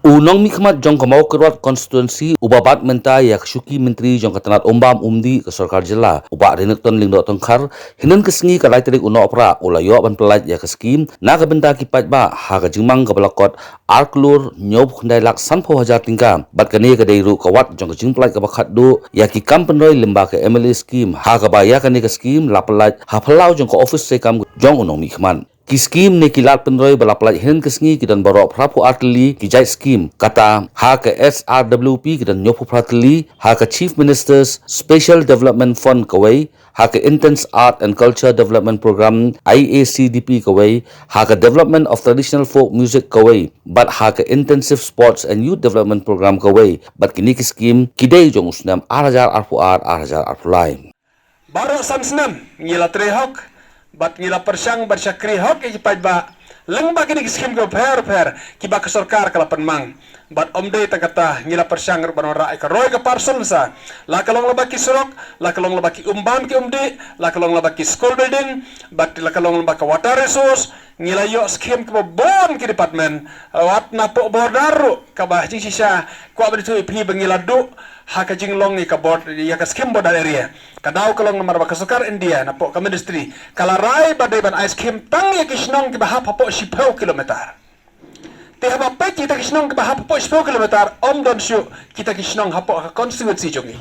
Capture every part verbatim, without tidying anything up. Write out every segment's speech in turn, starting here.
U nongmihkhmat jong ka Mawkyrwat constituency uba bat mynta ïa ka shuki myntri jong ka tnat umbam umdih ka sorkar jylla, u Bah Renikton Lyngdoh Tongkhar, hynnin ka sngi ka lai tarik u Nohprah u la ïoh ban pyllait ïa ka skhim na ka bynta ki paidbah ha ka jingmang kaba la kot ar klur hynñiewphew khyndai lak sanphew hajar tyngka. Bad kane ka dei ruh ka wat jong ka jingpyllait kaba khatduh ïa ki kam pynroi lyngba ka M L A skhim, ha kaba ïa kane ka skhim la pyllait ha phyllaw jong ka ophis treikam jong u nongmihkhmat. Ki skhim ne ki lad pynroi ba la pyllait hynnin ka sngi ki don baroh phraphew ar tylli ki jait skhim, kata ha ka S R W P ki don hynñiewphew phra tylli, ha ka Chief Minister's Special Development Fund kawei, ha ka Intense Art and Culture Development Program, I A C D P kawei, ha ka Development of Traditional Folk Music kawei, bad ha ka Intensive Sports and Youth Development Program kawei. Bad kine ki skhim ki dei jong u snem ar hajar arphew ar, ar hajar arphew lai. Baroh san snem ngi la trei hok bad ngi la pyrshang ban shakri hok ïa ki paidbah lyngba kine ki skhim kiba pher pher kiba ka sorkar ka la pynmang. Bad ym dei tang kata, ngi la pyrshang ruh ban wanrah ïa ka roi ka par suk sa, la ka long lyngba ki surok, la ka long lyngba ki umbam ki umdih, la ka long lyngba ki school building, bad la ka long lyngba ka water resource. Ngi la ïoh skhim kiba bun ki department, wat napoh border ruh, kaba jingshisha kwah ban ïathuh ïa phi ba ngi la duh ha ka jinglong ïa ka bord, ïa ka skhim border area. Ka daw ka long namar ba ka sorkar India napoh ka ministry ka la rai ba dei ban ai skhim tang ïa ki shnong kiba hap hapoh shiphew kilometer. Te haba peit kita ki shnong kiba hap hapoh shiphew kilometer, ym don shuh kita ki shnong hapoh ka constituency jong ngi.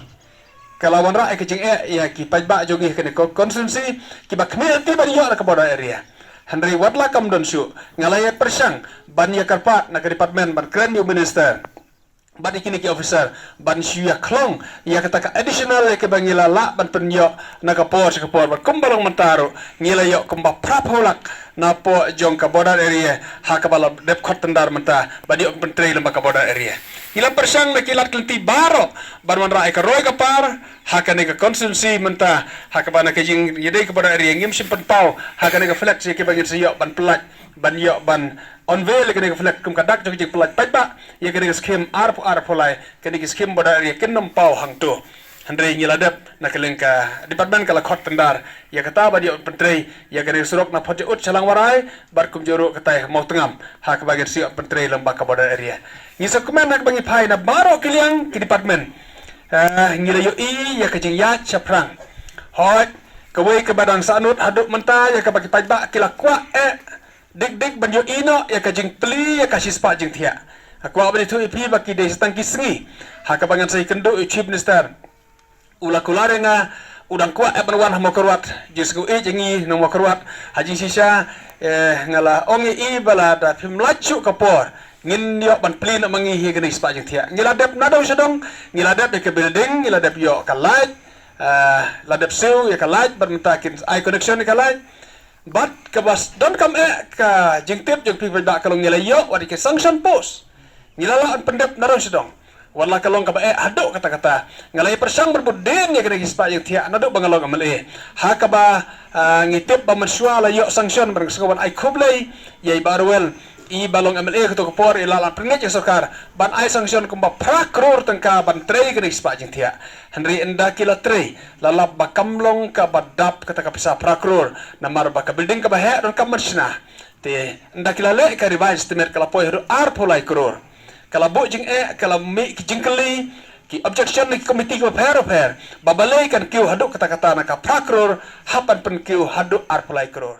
Ka la wanrah ïa ka jingeh ïa ki paidbah jong ngi ha kane ka constituency kiba khmih lynti ban ïoh na ka border area. Hynrei wat la kam don shuh, nga la ïa pyrshang ban ïa kyrpad na ka department ban kren ïa u minister bad ïa kine ki officer ban shu ïa khlong ïa kata ka additional ïa kaba ngi la lah ban pynïoh na ka por sha ka por. Bad kumba long mynta ruh ngi la ïoh kumba phraphew lak napoh jong ka border area ha kaba la dep khot tyndar mynta ban ïoh pyntrei lyngba ka border area. Ngi la pyrshang na ki lad ki lynti baroh ban wanrah ïa ka roi ka par ha kane ka constituency mynta, ha kaba na ka jingïadei ka border area ngim shym pynpaw ha kane ka flag ïa kaba ngin sa ïoh ban pyllait, ban ïoh ban unveil ïa kane ka flag kum ka dak jong ka jingpyllait paidbah ïa kane ka skhim arphew ar arphew lai. Kane ka skhim border area kin ym paw hangto. Hynrei ngi la dep na ka liang ka department ka la khot tyndar ïa kata ban ïoh pyntrei ïa kane ka surok na Photjaud sha Langwarai bad kumjuh ruh kata ïa Mawtngam ha kaba ngin sa ïoh pyntrei lyngba ka border area. Ngi sa kmen ha kaba ngi phai na baroh ki liang ki department. Ah, ngi la ïohi ïa ka jingïaid shaphrang. Hooid, kawei kaba dang sahnud haduh mynta ïa kaba ki paidbah ki la kwah eh dik dik ban ïohi noh ïa ka jingplie ïa ka shispah jingthiah. Nga kwah ban ïathuh ïa phi ba ki dei sa tang ki sngi ha kaba ngan sa ïakynduh ïa u Chief Minister. U la kular ïa nga, u dang kwah eh ban wan ha Mawkyrwat, jingsngewieit ïa ngi na Mawkyrwat. Ha jingshisha, eh, nga la ong ïa i ba lada phim lait shuh ka por ngin ïoh ban plie noh ma ngi ïa kane ka shispah jingthiah. Ngi la dep nadong shadong, ngi la dep ïa ka building, ngi la dep ïoh ka light, eh, la dep siew ïa ka light, bad mynta kin ai connection ïa ka light. Bad kaba s-, donkam eh ka jingtip jong phi paidbah ka long ngi la ïoh wat ïa ki sanction post. Ngi la lah ban pyndep nadong shadong. Wat la ka long kaba eh haduh katta katta. Nga la ïa pyrshang ban bud dien ïa kane ka shispah jingthiah naduh ba nga long M L A. Ha kaba, ah, ngi tip ba mynshuwa la ïoh sanction ban, nga sngewbha ban ai khublei ïa i Bah Rowell, i ba long M L A kato ka por, i la lah pynngeit ïa ka sorkar ban ai sanction kumba phra klur tyngka ban trei kane ka shispah jingthiah. Hynrei ynda ki la trei, la lap ba kam long kaba dap kata ka pisa phra klur, namar ba ka building kaba heh donkam ban shna. Te ynda ki la leh ka revised estimate ka la poi haduh arphew lai klur. Ka la buh jingeh, ka la mih ki jingkylli, ki objection na ki komiti kiba pher pher, ba balei kan kiew haduh katta katta na ka phra klur hap ban pynkiew haduh arphew lai klur.